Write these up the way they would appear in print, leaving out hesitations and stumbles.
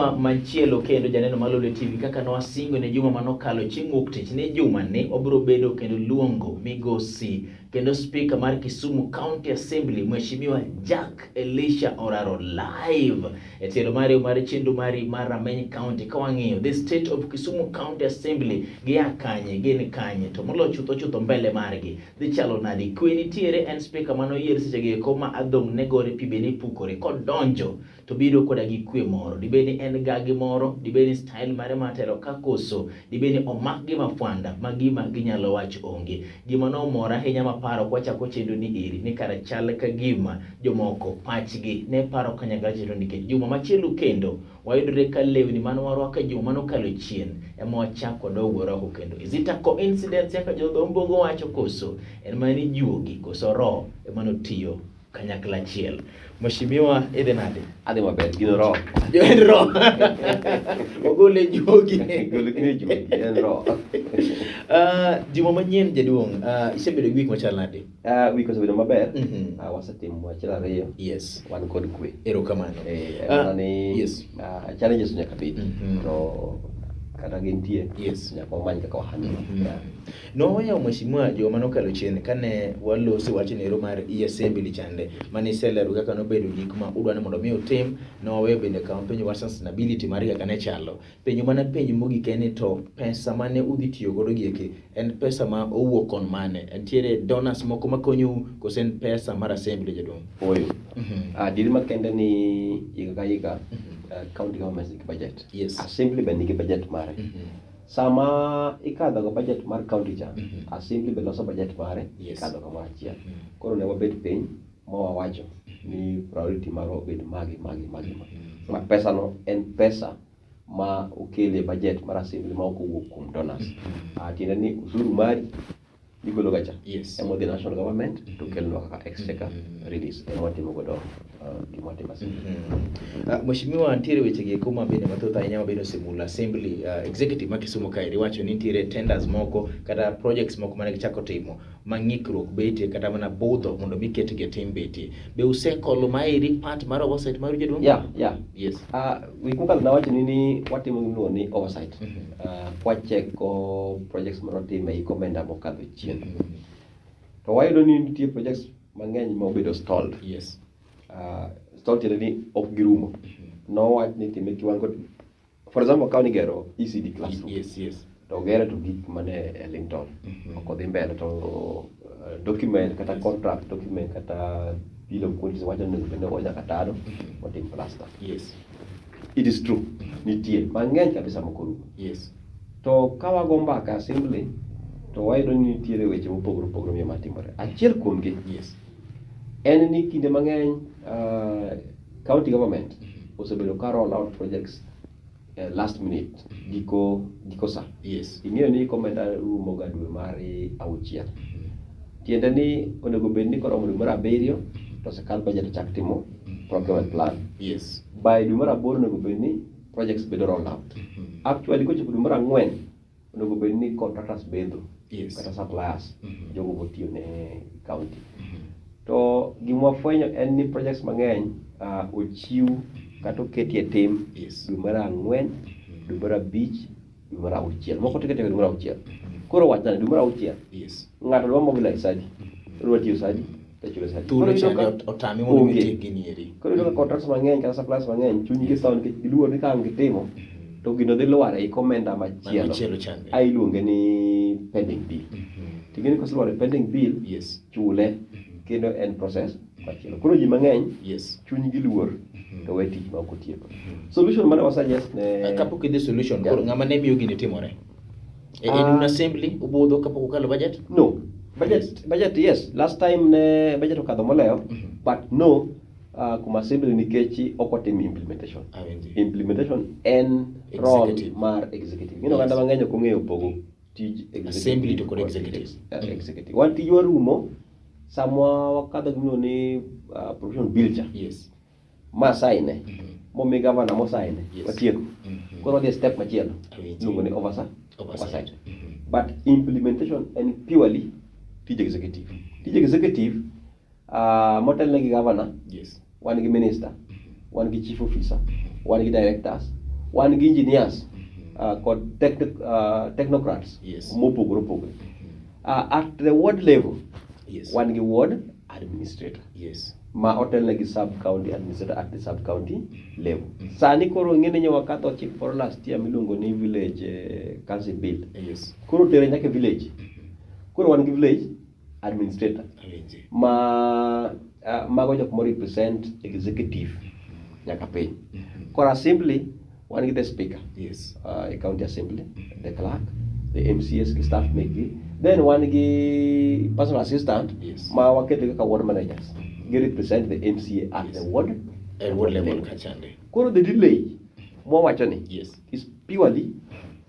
Juma machielo kendo janeno mar Lolwe TV kaka nwasingo ne juma manokalo chieng' wuok tich ni juma ni wabiro bedo kendo luongo migosi kendo speaker mar Kisumu County Assembly Mheshimiwa Jack Elisha Oraro live e tielo mari mar chenro mari mar Rameny County ka wang'iyo the state of Kisumu County Assembly gia kanye, gin kanye, to moloyo chutho chutho mbele margi dhi chalo nade. Kwe nitiere en speaker manoyier sechegi eko ma adhong' ne gore pi bende pukore kodonjo to biro koda gi kwe moro. Dibed ni en gagi moro, dibed ni style mare mar telo ka koso, dibed ni omak gi mafwanda ma gima ginyalo wacho onge. Gima nomora ahinya maparo kwachako chenro ni eri ni kara chal ka gima jomoko pachgi ne paro kanyakla chenro nikech juma machielo kendo wayudore ka lewni mane warwako e juma manokalo chien ema wachako wadog warwako kendo. Is it a coincidence kaka jodhombogo wacho koso en mana ni juogi koso roho ema notiyo kanyakla achiel? Mheshimiwa, idhi nade? Adhi maber, gino roho. En roho. Ogole juogi. Golo gino juogi, en roho. Juma manyien jaduong', isebedo gi wik machal nade? Wik osebedo maber. Wasetimo achiel ariyo. Wan kod kwe. Erokamano. En ni challenges nyaka bedi. To kata gintie. Nyaka wamany kaka wahandle. Nowayawo Mheshimiwa juma manokalo chien kane waloso wach nero mar e-assembly chande mane iselero kaka nobedo gik ma udwa ni mondo mi utim, nowaweyo bende kama penjo mar sustainability mar kaka ne chalo. Penjo mana penjo mogik en ni to pesa mane udhi tiyo godo gi eki en pesa ma owuok kon mane? Nitiere donors moko makonyou koso en pesa mar assembly jaduong'? Ooyo. Adieri makende ni higa ka higa, county government nigi budget. Assembly be nigi budget mare. Sama ikadho go budget mar county cha, assembly be loso budget mare, ikadho kamoro achiel. Koro ne wabet piny ma wawacho ni priority marwa obed magi, magi, magi, magi. Ma pesa no en pesa ma okel e budget mar assembly ma ok owuok kuom donors. Tiende ni osuru mari migolo ga cha ema odhi national government to kelonwa kaka exchequer release ema watimo godo gima watimo assembly. Mheshimiwa, nitiere weche gi eko ma bende mathoth ahinya ma bende osemulo assembly, executive ma Kisumu kaeri iwacho ni nitiere tenders moko kata projects moko mane gichako timo ma ng'ikruok betie kata mana budho mondo mi ketgi e tim betie. Be usekolo maeri part mar oversight maru jaduong'? Yeah, yeah. Wik mokalo nawacho ni watimo gima iluongo ni oversight. Kwacheko projects mane watim ei omenda mokadho chien. To wayudo ni nitie projects mang'eny ma obedo stalled. Stalled tiende ni ok girumo. Nowach ni time kiwango, for example, kaw ni gero ECD classroom. To ogere to gik mane e lintel. Ok odhi mbele to document kata contract document kata bill of quantities wacho ni onego bed ni ogo nyaka tado, otim plaster. It is true. Nitie mang'eny kabisa mok orumo. To ka wago mbaka assembly to wayudo ni nitiere weche mopogore opogore miyo matimore. Achiel kuomgi en ni kinde mang'eny county government osebedo ka roll out projects last minute, giko sa. Ing'eyo ni omenda rumo ga dwe mar auchiel. Tiende ni onego bed ni koromo dwe mar abiriyo to osekal budget ochak timo procurement plan. By dwe mar aboro onego bed ni projects bedo rolled out. Actually kochopo dwe mar ang'wen onego bed ni contractors bedo kata suppliers jogo motiyo ne county. To gima wafwenyo en ni projects mang'eny ochiw kata oketi e tim dwe mar ang'wen, dwe mar abich, dwe mar auchiel. Moko to iketo dwe mar auchiel. Koro wachna dwe mar auchiel. Ng'ato dwa mobilize sadi, odwa tiyo sadi, to chule sadi. Thuolo Koro iyudo chande ka otame mondo onge. otiek gini eri. Koro iyudo ka contracts mang'eny kata suppliers mang'eny chunygi tho nikech giluor ni ka ang' gitimo to gino dhi lwar ei omenda machielo. Machielo chande. Ai iluonge ni pending bill. To ing'e ni koselwar e pending bill, chule kendo en process machielo. Koro ji mang'eny chunygi luor to we tich ma ok otieko. Solution mane wa suggest ne Kapok idhi solution, koro ng'ama ne miyo gini timore? En un assembly ubudho kapok ukalo budget? No. Budget, yes. Last time ne budget okadho molewo, but no kuma assembly nikech ok watim implementation. Awinji. Implementation en role Executive. mar executive. Ng'eno oganda mang'eny ok ong'eyo pogo tij executive Assembly to kod kod executive. Executive. Wan tijwa rumo sama wakadho gimiluongo ni provision bill cha. Ma sign momi governor mo sign watieko. Koro wadhi e step machielo Awinji. iluongo ni Oversight. oversight. But implementation en purely tij executive. Tij executive motelne gi governor, wan gi minister, wan gi chief officer, wan gi directors, Wan gi engineers kod technocrats mopogore opogore. At the ward level, wan gi ward administrator. Ma otelne gi sub county administrator at the sub county level. Sani koro ing'e ni wakadho chik moro last year miluongo ni village council bill. Koro tere nyaka e village. Koro wan gi village administrator. Awinji. Ma mago jok mo represent executive nyaka piny. Koro assembly wan gi the speaker. E county assembly, the clerk, the MCS gi staff mekgi. Then wan gi personal assistant ma waketo kaka ward managers. Gi represent the MCA at the ward At ward level kachande. Koro the delay mwawacho ni is purely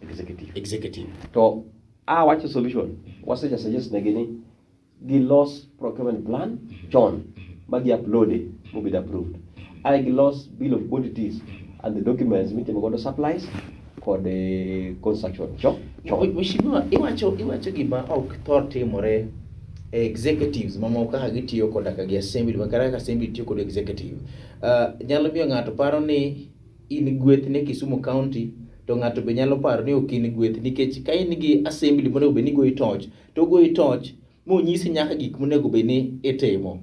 executive. Executive. To awacho solution, waseja suggest negi ni gilos procurement plan chon ma gi upload mobed approved. Ae gilos bill of quantities and the documents mitimo godo supplies kod construction chon. Mheshimiwa, iwacho gima ok thor timore e executives mamoko kaka gitiyo koda ka gi assembly, ma kata kaka assembly tiyo kod executive. Nyalo miyo ng'ato paro ni in gweth ne Kisumu County, to ng'ato be nyalo paro ni ok in gweth, nikech ka in gi assembly monego bed ni goyi toch, to ogoyi toch monyisi nyaka gik monego bed ni itimo.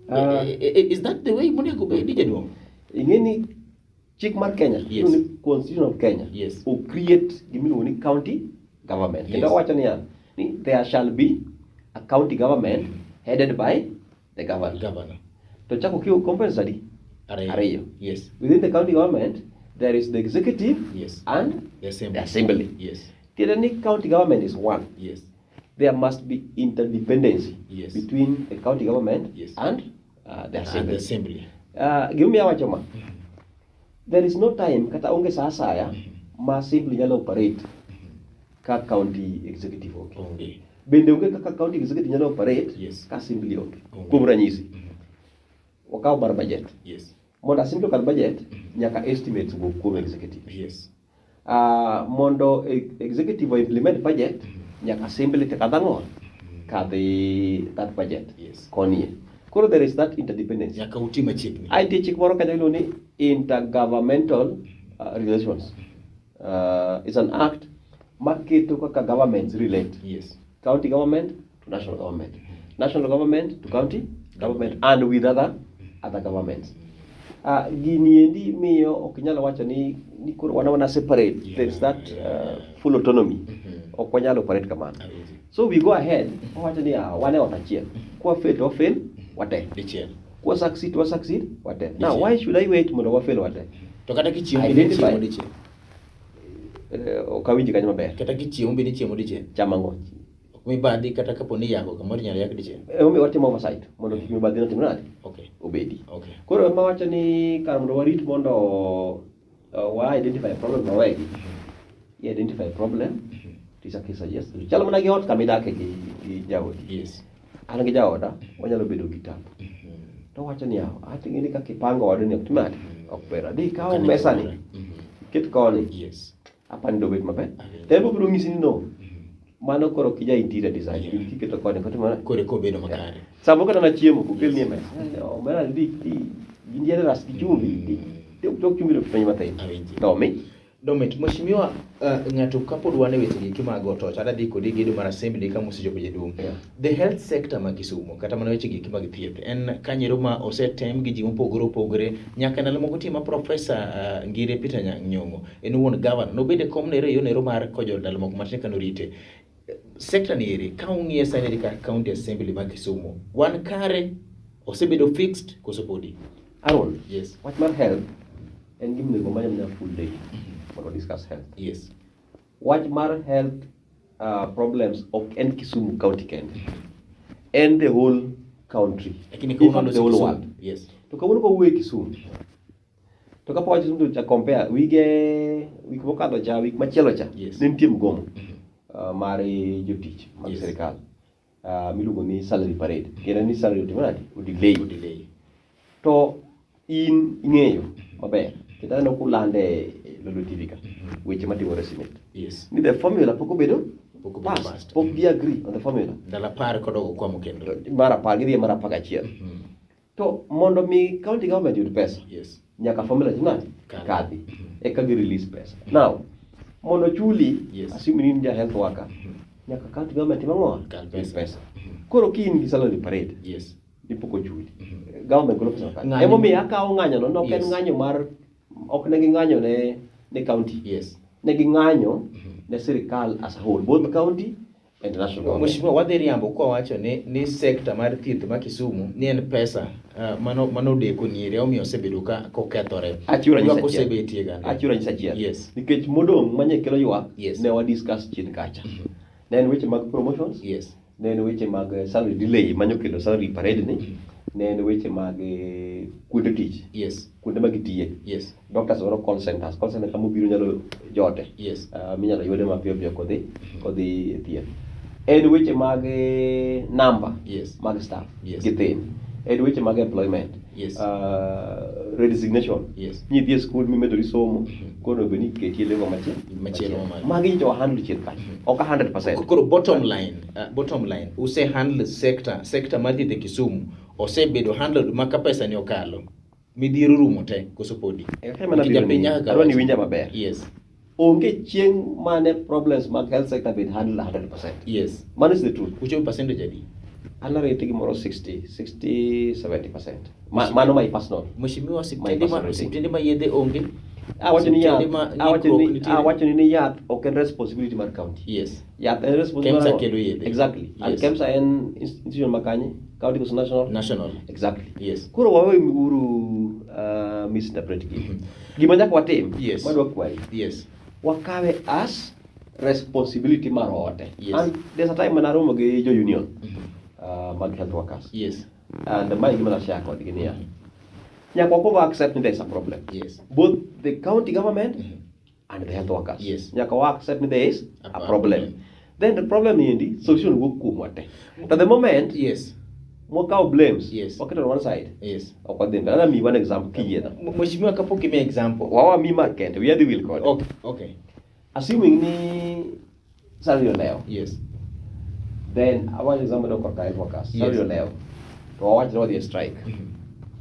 Is that the way monego bed ni jaduong'? Ing'e ni chik mar Kenya, iluongo ni Constitution of Kenya, o create gimiluongo ni county government. Kendo owacho niya, ni there shall be a county government headed by the governor. Governor. To chako kiwo compensatory Ariyo. Ariyo. Within the county government, there is the executive and The assembly. the assembly. Tiende ni county government is one. There must be interdependency between the county government and the And the assembly. assembly. Gimomiyo awacho ma, there is no time kata onge sa asaya ma assembly nyalo operate ka county executive onge. Onge. Bende onge kaka county executive nyalo operate ka assembly onge. Onge. Kuom ranyisi, wakaw mar budget. Mondo assembly okadh budget, nyaka estimates wuog kuom executive. Mondo executive o implement budget, nyaka assembly to kadh ang'o? Kadhi that budget. Konie. Koro there is that interdependency. Nyaka uti machiegni. Ai nitie chik moro kanyo iluongo ni intergovernmental relations. It's an act maketo kaka governments relate. County government to national government. National government to county government and with other governments. Gini endi miyo ok inyal wacho ni koro wan wana separate. There is that full autonomy. Ok wanyal operate kamano. So we go ahead, wawacho ni, wan e ot achiel. Kwa fail to fail, wate. Dichiel. Kwa succeed to succeed, wate. Now, Dichiel. why should I wait mondo wa fail wate? To kata kichiemo bende Identify. ichiemo dichiel. Ok awinji kanyo maber. Kata kichiemo bende ichiemo dichiel. Cham ang'o? Ok mibadhi kata kapo ni iyako kamoro inyalo yak dichiel. Omiyo watimo oversight mondo kik mibadhi no timre nade? Obedi. Koro ema wacho ni kar mondo warit mondo wa identify problem mawegi. I identify problem, to suggest. Chalo mana gi ot kama idake gi jaodi. An gi jaoda, wanyalo bedo gi tabu. To wacho ni, ati ng'eni kaka ipango odni ok timade? Ok ber. Adhi ikaw Kane mesa ni. kamoro. Iket koni. Apani dobet maber. To en biro nyisi ni no. Mano koro ok ija interior design. In kiketo koni, kotimo nade? Koro eko obedo makare. Samoro kata na chiemo, okelni e mesa. Omera dhi, dhi, gin yiende ras gi chumbi, dhi, dhi, tok chumbi no piny mathin. Awinji. To mi. Domit, mheshimiwa, ng'ato kapod wan e weche gi mag otoch, adwa dhi kodi e gedo mar assembly ka mosechopo jaduong'. The health sector ma Kisumu, kata mana weche gi mag thieth, en kanyero ma osetem gi ji mopogore opogore, nyaka ndalo moko tie ma Professor Ngire Peter Nyong'o, en wuon governor, nobedo e kom nero e yo nero mar kojo ndalo moko matin ka norite. Sector ni eri, ka ung'iye sani eri ka county assembly ma Kisumu, wan kare osebedo fixed koso podi? Aaron, Yes. Wach mar health en gima onego wamany mana full day mondo discuss health. Wach mar health problems ok en Kisumu County kende. En the whole country. Lakini In kawuono fact, the whole Kisumu. world. To kawuono kawuoyo e Kisumu. To kapo wacho Kisumu to cha compare wige wik mokadho cha, wik machielo cha, ne nitie mgomo, mar jotich mag sirkal. Miluongo ni salary parade. Kendo ni salary otimo nade? O delay. O delay. To in ing'eyo maber. Kendo aneno kulande e Lolwe TV ka, weche matimore e Senate. Ni the formula pok obedo Pok obedo passed. passed. Pok gi agree on the formula. Ndalo 10 kodok okwamo kendo. Mar 10, gidhi e mar 11. To mondo mi county government yud pesa, nyaka formula tim nade? Kadhi. Kadhi. Eka gi release pesa. Now, mondo chuli, assuming in ja health worker, nyaka county government tim ang'o? Kal Pesa. pesa. pesa. Koro ka in gi salary parade, ni pok ochuli. Government golo pesa kanye? Ng'anyo. Emomiyo akawo ng'anyo no, ok en ng'anyo mar, ok ne ging'anyo ne county. Ne ging'anyo ne sirikal as a whole, both county and national government. Mheshimiwa, wadhi riambo kwa wacho ni sekta mar thieth ma Kisumu ni en pesa mano deko niere omiyo osebedo ka kokethore. Achiwo ranyisi Ywak achiel. osebetie gande. Achiwo ranyisi achiel. Yes. Nikech modong' manye kelo ywak, Yes. ne wa discuss chien kacha. Ne en weche mag promotions. Yes. Ne en weche mag salary delay manyo kelo salary parade ni. Ne en weche mag kuonde tich. Yes. Kuonde ma gitiye. Yes. Doctors dwaro call centers. Call center kama obiro nyalo jote. Yes. Minyalo yude mapiyo piyo kodhi e thieth. En weche mag number Yes. mag staff Yes. gi thin. En weche mag employment. Yes. Resignation. Yes. Ni idhi e school mimedori somo, koro onego bed ni iketi e level Machielo mamalo. Magi nyicho wa handle chien kacha. Ok 100%. Koro bottom line, use handle sector mar thieth e Kisumu osebedo handled ma ka pesa ni okalo. Midhiero rumo te koso podi. Eka mana Nikech biro japiny ni- nyaka adwa ni wachi. winja maber. Yes. Onge chieng' mane problems mag health sector bed handled 100%. Yes. Mano is the truth. Uchopo percentage adi? An arete gimoro 60, 70%. Mano my personal. Mheshimiwa, My personal rating. osiptende ma yedhe onge? Awacho ni Osiptende yath, ma awacho ng'ikruok ni, nitiere? awacho ni yath ok en responsibility mar county. Yes. Yath en responsibility KEMSA mar- kelo yedhe. Exactly. And Yes. KEMSA en institution ma kanye? County koso national? National. Exactly. Yes. Koro wawe uru misinterpret gi. Gima nyaka watim, Yes. madwa kwayi. Yes. Wakawe as responsibility mar ote. Yes. And there's a time when aromo gi jo union, mag health workers. Yes. And mae gima nashare kodgi niya. Nyaka wakwongo accept ni there is a problem. Yes. Both the county government and the health workers. Yes. Nyaka wa accept ni there is A a problem. problem. Then the problem niendi, solution wuok kuomwa te. To the moment Yes. mwakawo blames, Yes. waketo on one side. Yes. Ok wadhi mbele. Adwa miyi one example kiyiena. Mheshimiwa, kapok imiya example. Wawa mi mar kende, wiya dhi wil kode. Okay, okay. Assuming ni salary olewo. Yes. Then awacho example no korka health workers. Yes. Salary olewo. To wawacho ni wadhi e strike.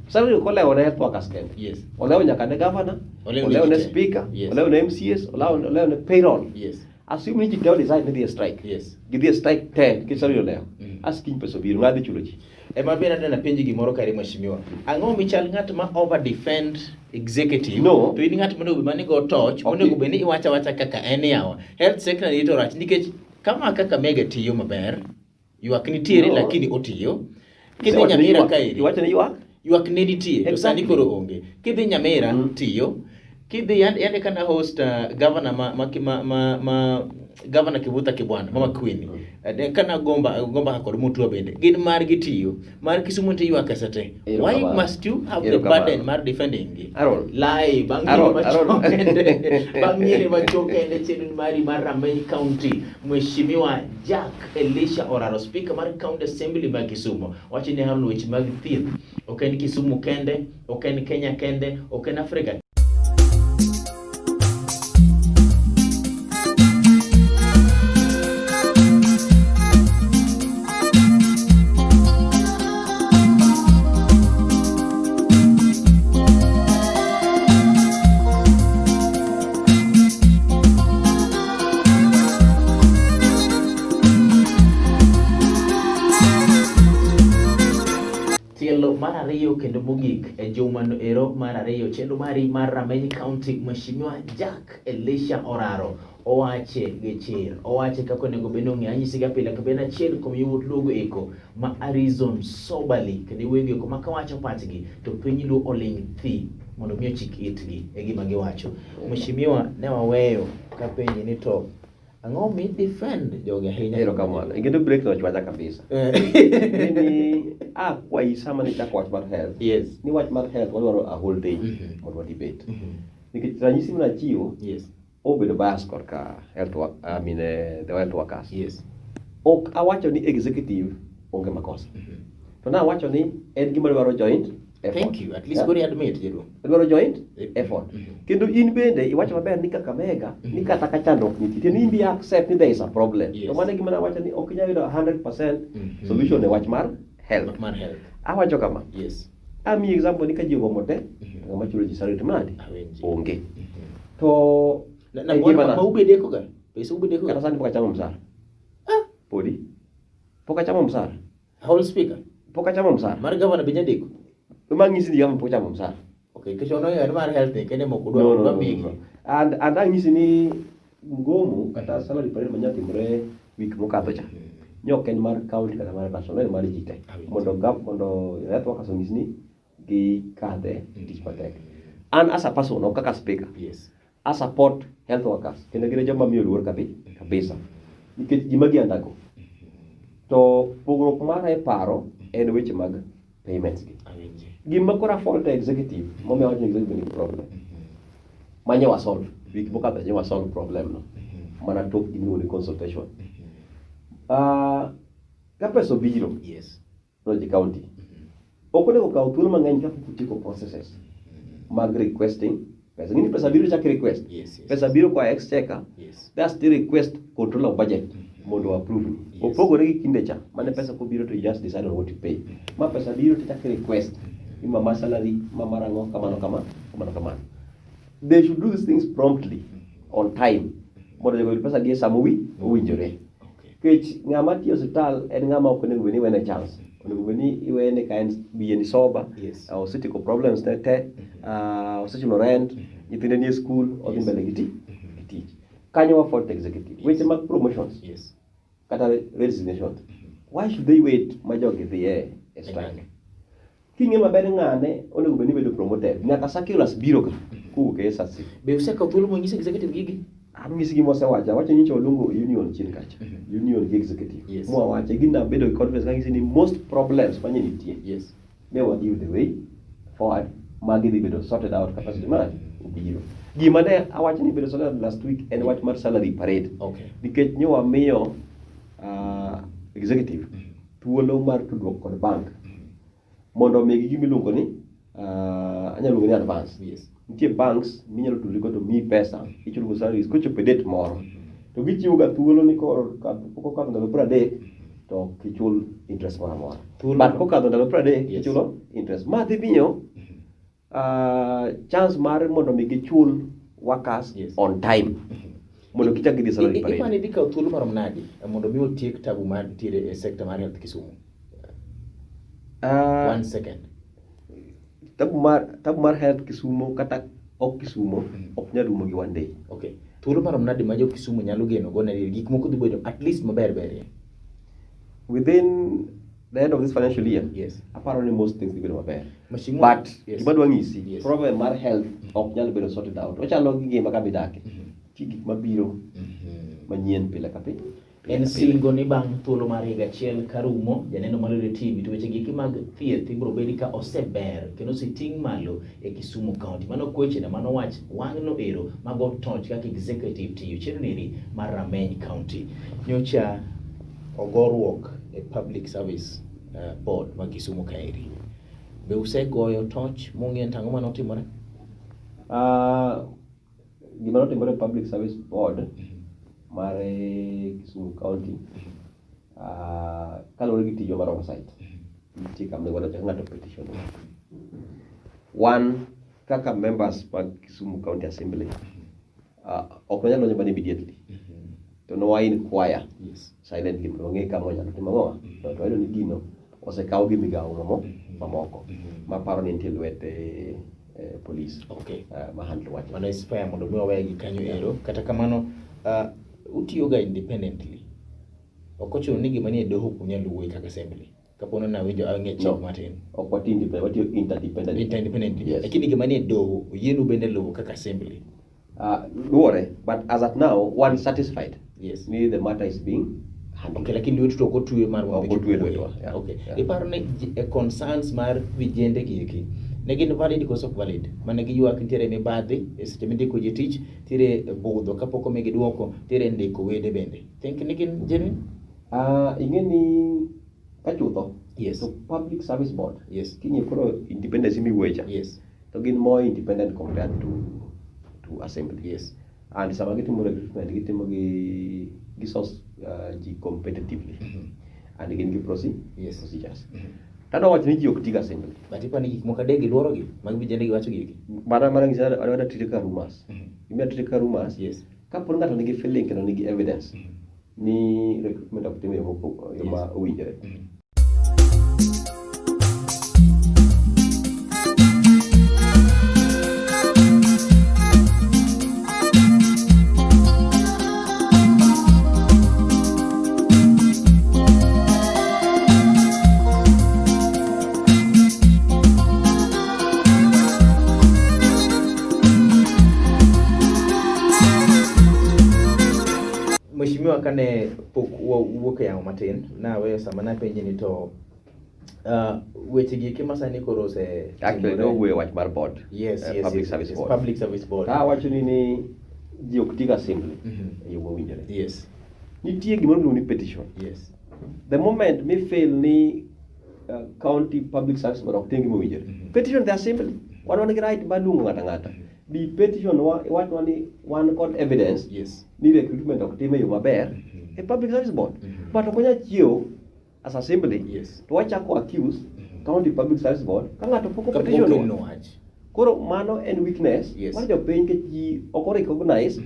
Salary ok olewo ne health workers kende. Yes. Olewo nyaka ne governor, Olewo ne olewo ne ji te. speaker, Yes. olewo ne MCAs, olewo ne payroll. Yes. Assume ni ji te o decide ni dhi e strike. Yes. Gidhi e strike te nikech salary olewo. As kiny pesa obiro, ng'a dhi chulo ji? Ema bende adwa napenji gimoro kare mheshimiwa. Ang'o michal ng'at ma over defend executive? No. To in ng'at monego bed mani go torch, Ok. monego bed ni iwacho awacha kaka en yawa. Health sector ni to rach nikech kama kaka Mega tiyo maber, ywak nitiere No. lakini otiyo. Kidhi Iwacho ni Nyamira ywak. kaeri. Iwacho ni ywak? Ywak ne nitie, to sani Exactly. koro onge. Kidhi Nyamira tiyo. Kidhi yande kana host governor ma governor Kivutha Kibwana, Mama Queen. Kana gomba kod Mutua bende. Gin margi tiyo. Mar Kisumu nitie ywak kasa te. Ero Why kamano. must you have the Ero kamano. burden mar defending gi? Harold. Lai, bang' Harold, nyiri Harold. machon kende. Bang' nyiri machon kende chenro mari mar Rameny County. Mheshimiwa Jack Elisha Oraro, Speaker mar County Assembly ma Kisumu. Wacho ni Harold, weche mag thieth ok en Kisumu kende, ok en Kenya kende, ok en Afrika. Tielo mar ariyo kendo mogik e jumano ero mar ariyo chenro mari mar Rameny County, Mheshimiwa Jack Elisha Oraro owache gi chir, owache kaka onego bed ni ong'eyo. Anyisi ga pile ka bed achiel kuom yawuot Luo eko ma Arizon soberly kendo iwegi eko ma kawacho pachgi to piny Luo oling' thi mondo mi ochik itgi e gima giwacho. Mheshimiwa, ne waweyo kapenji ni to ang'o mi defend jogi ahinya? Erokamano. Ing'e ni break no ochwanya kabisa. Ni akwayi sama ne ichako wach mar health. Yes. Ni wach mar health wadwaro a whole day mondo wa debate. Nikech ranyisi mana chiwo, Yes. obedo bias korka health work, I mean, the health workers. Yes. Ok awacho ni executive onge makosa. To nawacho ni en gima dwaro joint effort. Thank you. At least Yeah. koro admit jaduong'. Dwaro joint effort. Kendo in bende iwacho maber ni Kakamega ni kata ka chandruok nitie, ni in be accept ni there is a problem. Yes. To mano e gima nawacho ni ok inyal yudo 100% solution e wach mar health. Mar health. Awacho kama. Yes. Amiyi example ni ka ji ogomo te, to ng'ama chulo ji salary to nade? Awinji. Onge. To Na e ngimana- ma ubedeko ga? Pesa ubedeko kata ga? sani pok achamo msara. Podi. Pok achamo msara. Whole speaker. Pok achamo msara. Mar governor be nyadeko. Ma ng'isi ni gavana pok ochamo msara. Okay, nikech ono en mar health ni kende mok No, udwa no, udwa no, migi. no. And ang'isi ni mgomo kata salary parade manya timore week mokadho cha. Nyo ok en mar county kata mar national, en mar ji te. Awinjo. Mondo health workers onyis ni gikadhe tich matek. An as a person, ok kaka speaker, I support health workers kendo gin e joma miyo luor kabisa nikech gima gi undergo. To pogruok mara e paro en weche mag payments gi. Awinjo. Gima koro fault e executive, momiyo awacho ni executive nigi problem. Manye wa solve, week mokadho nyo wa solve problem no. Mana tok gimiluongo ni consultation. Ka pesa obiro donjo e county, ok onego kaw thuolo mang'eny kapok utieko processes mag requesting pesa. Ng'eni pesa biro chak request. Pesa biro koa exchequer, that's the request control of budget mondo approve ni. Opogore gi kinde cha, mane pesa kobiro to you just decide on what you pay. Ma pesa biro to chak request ni mama salary, mama rang'o, kamano kama, kamano kamano. They should do these things promptly, on time, mondo jogo oyud pesa gi e sama owinjore. Nikech ng'ama tiyo e osiptal en ng'ama ok onego bed ni iwene chance. Onego bed ni iwene ka en wiye ni sober, osetieko problems ne te, osechulo rent, nyithinde nie school, odhi mbele gi tich. Kanyo wa fault executive. Weche mag promotions kata resignation. Why should they wait ma jogi dhi e strike? King'e maber ng'ane onego bed ni ibedo promoted. Nyaka circulars biro ka kowuok e SRC. Be usekawo thuolo monyis executive gigi? Ang'isi gima osewacho. Awacho nyocha waluongo union chien kacha. Union gi executive. Mwawache gina bedo gi confidence kang'isi ni most problems manye nitie. Ne wa give the way forward magi dhi bedo sorted out capacity mar obiro. Gima ne awacho ni bedo sorted out last week en wach mar salary parade. Nikech nyo wamiyo executive thuolo mar tudruok kod bank mondo omigi gima iluongo ni anyalo luongo ni advance. Nitie banks minyalo tudri go to miyi pesa ichulo go salaries kochopo e date moro. To gichiwo ga thuolo ni pok okadho ndalo 30 to ok ichul interest moro amora. But kokadho ndalo 30 ichulo interest. Ma dhi miyo chance mar mondo mi gichul workers on time. Mondo gichak gidhi salary parade. Ipani dhi kawo thuolo marom nadi mondo mi otiek tabu mantiere e sector mar health Kisumu? 1 second. Tabu mar health Kisumu kata ok Kisumu ok nyal rumo gi one day. Okay. Thuolo marom nadi ma jo Kisumu nyalo geno go ne gik moko dhi bedo at least maber berie? Within the end of this financial year, aparo ni most things dhi bedo maber. But gima dwa nyisi, problem mar health ok nyal bedo sorted out. Ochalo gi ngima kama idake. Nitie gik mabiro manyien pile ka pile. En singo ni bang' thuolo mar higa achiel karumo, janeno mar Lolwe TV to weche giki mag thieth ibiro bedi ka oseber kendo oseting' malo e Kisumu County. Mano kwechena, mano wach wang'no ero mago toch kaka executive tiyo chenro eri mar Rameny County. Nyocha ogoruok e Public Service Board ma Kisumu kaeri. Be usegoyo toch mung'eyo ni ang'o mane otimore? Gima notimore e Public Service Board mar Kisumu County, kaluwore gi tijwa mar oversight, nitie kama onego wadonje ng'ato petition. Wan kaka members mag Kisumu County Assembly, ok wanyal donjo mana immediately. To ne wa inquire silently mondo wang'e kama wanyalo timo ang'owa. To wayudo ni gino osekaw gi migawo mamoko. Maparo ni nitie lwet police. Ma handle wach. Mano is fair mondo mi wawe gi kanyo ero. Kata kamano, utiyo ga independently. Ok ochuno ni gima nie doho ok unyal wuoyo kaka assembly. Kapo ni nawinjo ang'e chik No. matin. Ok wati independent, watiyo interdependently. Interdependently. Yes. Lakini gima nie doho oyienu bende luwo kaka assembly. Luwore, but as at now, one satisfied. Ni the matter is being handled. Okay, lakini lwetu to ok otwe mar mondo Ok mi otwe kik lwetwa, wuoyo. yeah. Okay. Yeah. Iparo ni concerns mar vijende gi eki ne gin valid koso ok valid? Mane giywak nitiere mibadhi e seche mindiko ji tich, nitiere budho kapok omigi duoko, nitiere ndiko wede bende. Think ni gin genuine? Ing'e ni ka chutho, to Public Service Board, king'iyo koro independence miwuoye cha, to gin more independent compared to assembly. And sama gitimo recruitment, gitimo gi source ji competitively. And gin gi procedures. Tadwa wacho ni ji ok tiga assembly. But ipani gik moko adek giluorogi, mag vijende giwacho gigi. Mana ng'isa adwa treat kaka rumors. Gima treat kaka rumors. Yes. Kapo ni ng'ato nigi feeling kendo nigi evidence ni recruitment ok tim e yo yo ma owinjore. Mheshimiwa, kane pok wawuok e yamo matin, naweyo sama napenji ni to weche gi eki masani koro ose Actually, nowuoyo wach mar board. Yes, yes, Public yes, Service yes, Board. Public Service Board. Awacho ni ji ok tiga assembly e yo mowinjore. Yes. Nitie gimoro miluongo ni petition. Yes. The moment mi feel ni county public service board ok tim gima owinjore. Petition the assembly. Wan gi right mar luongo ng'ato ang'ata. Bi petition wa iwachwa ni wan kod evidence Yes. ni recruitment ok tim e yo maber e public service board. But ok wanyal chiewo as assembly Yes. to wachako accuse county public service board ka ng'ato pok Kapok petition okelno wa. wach. Koro mano en weakness Yes. mar jopiny nikech ji ok recognize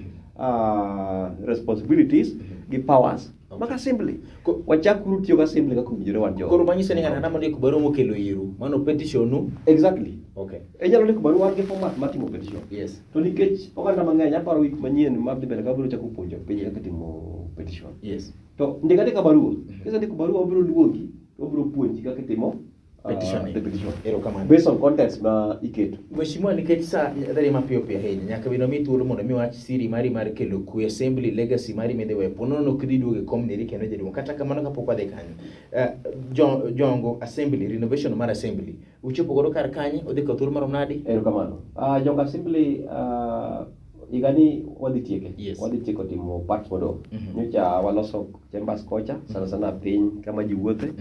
responsibilities gi powers mag assembly. Wachak uru tiyo gi assembly kaka owinjore wan jo. Koro manyiso ni ng'ato ang'ata mondiko barua mokelo iru, mano petition nu. Exactly. Okay. Inyalo ndiko barua wan gi format mar timo petition. Yes. To nikech oganda mang'eny aparo wik manyien mar dhi mbele ka wabiro chako puonjo piny kaka timo petition. Yes. To ndik andika barua. Kisendiko barua wabiro luongi, wabiro puonji kaka itimo Petition. the petition. Erokamano. Based on contents ma iketo. Mheshimiwa, nikech sa dhi mapiyo piyo ahinya, nyaka bende wami thuolo mondo mi wach siri mari mar kelo kwe, assembly legacy mari midhi weyo, po nono ok idhi duogo e kom neri kendo jaduong'. Kata kamano kapok wadhi kanyo, jongo assembly, renovation mar assembly, uchopo godo kar kanye, odhi kawo thuolo marom nadi? Erokamano. Jongo assembly higani wadhi tieke. Yes. Wadhi tieko timo parts modong'. Nyocha waloso chambers kocha, sana sana piny kama ji wuothe.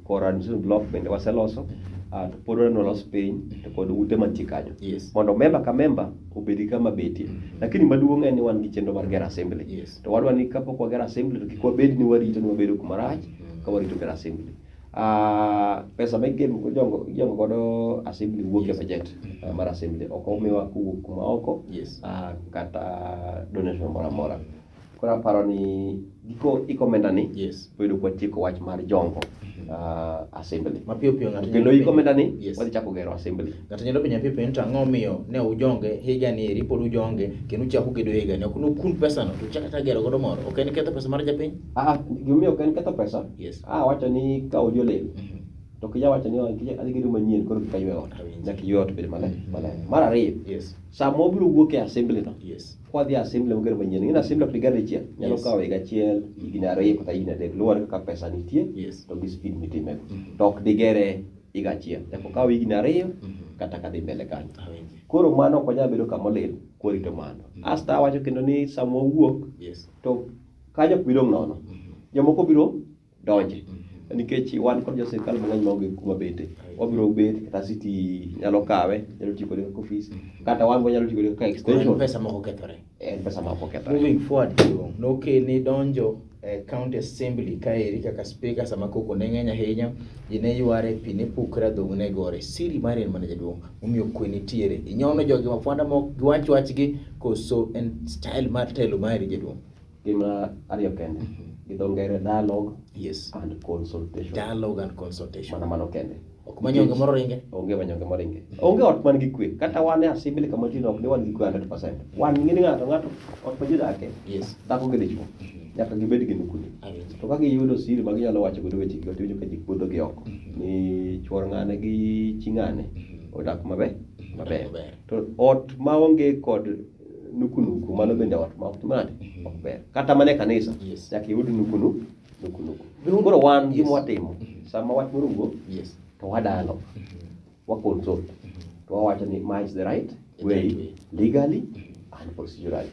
Kor administration block bende waseloso. To pod wadwa ni walos piny to kod ute mantie kanyo. Yes. Mondo member ka member obed kama betie. Lakini maduong' en ni wan gi chenro mar gero assembly. Yes. To wadwa ni kapok wagero assembly to kik wabed ni warito ni wabedo kuma rach ka warito gero assembly. Pesa ma ijongo godo assembly wuok e budget mar assembly. Ok omiwa kowuok kuma oko Yes. Kata donation moro amora. Koro aparo ni giko ikomenda ni Yes. bedo kwa tieko wach mar jongo assembly. Mapiyo piyo ng'ato Kendo nyalo penjo- ikomenda ni Yes. wadhi chako gero assembly. Ng'ato nyalo penjo mapiyo piyo ni to ang'o omiyo ne ujonge higa ni eri pod ujonge kendo uchako ugedo higa ni ok nukun pesa no to uchako achaka gero godo moro. Ok en ketho pesa mar japiny? Gimomiyo ok en ketho pesa? Yes. Awacho ni ka odi olil to ok inyal wacho ni adhi gedo manyien koro kik aywe ot. Awinjo. Nyaka iywe ot obed maler. Mar ariyo, Yes. sama wabiro wuok e assembly no, Yes. kwadhi e assembly mogero manyien, ing'e ni assembly ok diger dichiel, nyalo Yes. kawo higa achiel, higni ariyo kata higni adek, luwore kaka pesa nitie Yes. to gi speed mitimego. To ok digere higa achiel, nyaka okaw higni ariyo kata kadhi mbele kanyo. Awinjo. Koro mano ok wanyal bedo kama olil kwarito mano. Asto awacho kendo ni sama wawuok Yes. to kanyo ok bi dong' nono. Jomoko biro donje. Nikech wan kod jo sirkal mang'eny maonge kuma bete. Wabiro bet kata city nyalo kawe, nyalo tiyo kode kaka ofis, kata wan wanyalo tiyo kode kaka Koro en extension. pesa moko kethore. En pesa ma ok okethore. Moving forward, jaduong', nokeni donjo e county assembly kaeri kaka speaker sama koko ne ng'eny ahinya, ji ne yware, pi ne pukre, adhong' ne gore. Siri mari en mana jaduong', momiyo kwe nitiere. Inyono jogi mafwanda mok giwach wachgi koso en style mar telo mari jaduong'? Gima ariyo kende. Gi dho ngere dialogue Yes. and consultation. Dialogue and consultation. Mana mano kende. Ok manyonge moro ringe. Onge manyonge moringe. Onge ot man gi kwe. Kata wan e assembly kama nitie ok ni wan gi kwe 100%. Wan ng'e ni ng'ato ng'ato ot ma ji odake. Yes. Dhako gi dichwo. Nyaka gibed gi nukuni. Awinjo. To ka giyudo siri ma ginyalo wacho godo weche gi to iwinjo ka ji kuodho gi oko. Ni chuor ng'ane gi chi ng'ane odak maber. Maber. Maber. To ot maonge kod nuku nuku mano bende ot ma ok nade ok ber. Kata mana e kanisa Yes. nyaka iyud nuku nuku nuku nuku. Koro wan gima watimo sama wach moro owuok Yes. to wadalo wa consult to wawacho ni ma is the right The right way way. legally and procedurally.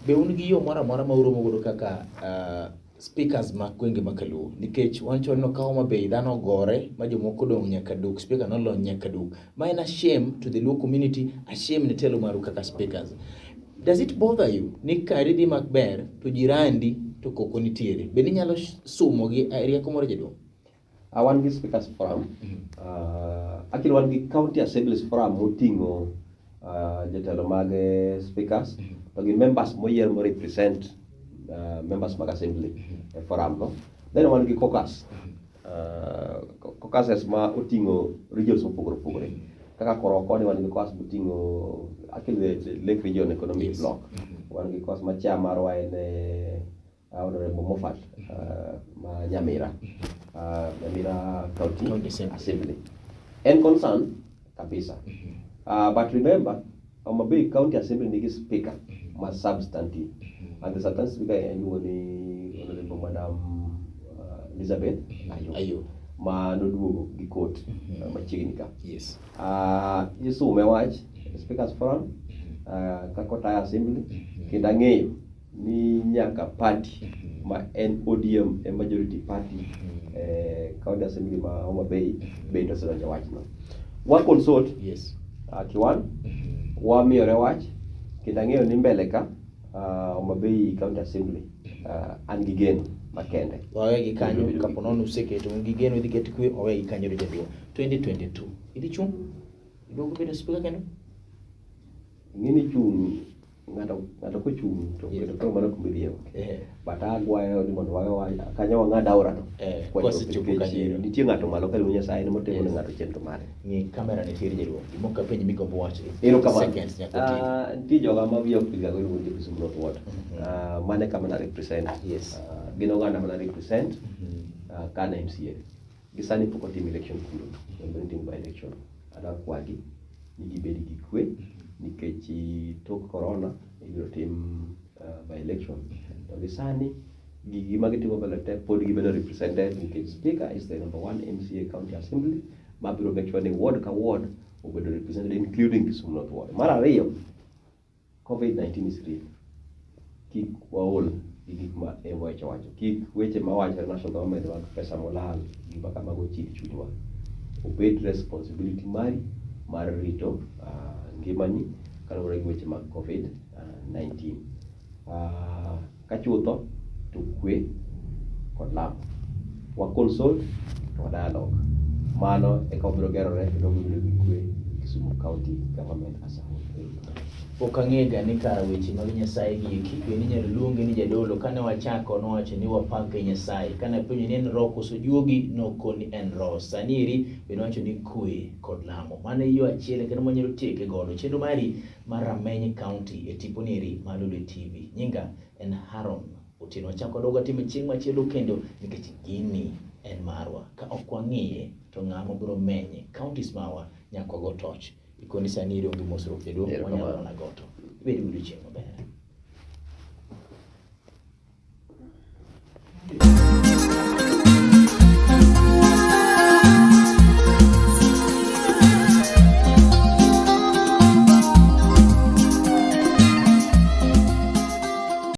Be un gi yo moro amora ma uromo godo kaka speakers mag gwenge ma Kaluo? Nikech wan chon no ka Homa Bay dhano ogore ma jomoko odong' nyaka duk, speaker nolony nyaka duk. Ma en a shame to the Luo community, a shame ne telo maru kaka speakers. Does it bother you ni kari dhi maber to jirandi to koko nitiere? Bende inyalo sumo gi rieko moro jaduong'? Wan gi Speakers Forum. Actually wan gi County Assemblies Forum moting'o jotelo mag speakers to gi members moyier mo represent members mag assembly e forum no. Then wan gi caucus. Caucuses ma oting'o regions mopogore opogore. Kaka koro koni wan gi caucus moting'o actually the Lake Region Economic Bloc. Wan gi caucus ma chair marwa en Honorable Moffat ma Nyamira, Nyamira County, County Assembly. Assembly. En concern kabisa. But remember, Homa Bay County Assembly nigi speaker ma substantive. And the substantive speaker iluongo ni Honorable Madam Elizabeth Ayo. Ayo. Ma noduogo gi court machiegni ka. Isume wach Speakers Forum kaka otayo assembly kendo ang'eyo ni nyaka party ma en ODM e majority party county assembly ma Homa Bay bende osedonjo e wachno. Wa consult Kiwan, wamiyore wach kendo ang'eyo ni mbele ka Homa Bay County Assembly an gi geno makende. Wawe gi kanyo Bedo gi kapo nono useketo un gi geno idhi ket kwe, wawe gi kanyo jaduong'. 2022 idhi chung'? Iduogo bedo speaker kendo? Ing'e ni chung' ng'ato ng'ato kochung' to kendo koro mano kuma idhiye. But agwayo ni mondo wawe kanyo wang'ad aora no. Kwachopo Kwasechopo nikech kanyo. nitie ng'ato malo ka luongo Nyasaye en motimo ne ng'ato chenro mare. Ng'i kamera ni tir jaduong'. Gimoko apenji migombo wacho. Erokamano. Seconds nyaka otieki. Nitie joga ma wiya ok wilga go iluongo ni Kisumu North Ward. Mano e kama na represent. Gin oganda mana represent ka an MCA. Gi sani pok otim election kuno. Kendo nitim by election. Adwa kwagi ni gibed gi kwe nikech tok corona ibiro tim by election. To gi sani gigi ma gitimo mbele te pod gibedo represented nikech speaker is the number one MCA county assembly ma biro make sure ni ward ka ward obedo represented including Kisumu North Ward. Mar ariyo, COVID-19 is real. Kik waol gi gik ma MOH owacho. Kik weche mawachore national government mag pesa molal gima kamago chid chunywa. Obed responsibility mari mar rito ngimani kaluwore gi weche mag COVID-19. Ka chutho to kwe kod lamo. Wa consult to wa dialogue. Mano eka wabiro gerore kendo wabiro bedo gi kwe Kisumu County Government as a whole. Pok ang'ega ni kara weche mag Nyasaye gi eki bende inyalo luonge ni jadolo. Kane wachako nowacho ni wapake Nyasaye. Kane apenjo ni en roho koso juogi, nokoni en roho. Sani eri bende owacho ni kwe kod lamo. Mano e yo achiel kendo mwanyalo tieke godo chenro mari mar Rameny County e tipo ni eri mar Lolwe TV. Nyinga en Haron Otieno. Wachako wadogo watime chieng' machielo kendo nikech gini en marwa. Ka ok wang'iye to ng'ama biro menye. Counties mawa nyaka wago toch. Ikoni sani iri onge mosruok jaduong', Erokamano. wanyalo mana goto. Ibed gi odiochieng' maber.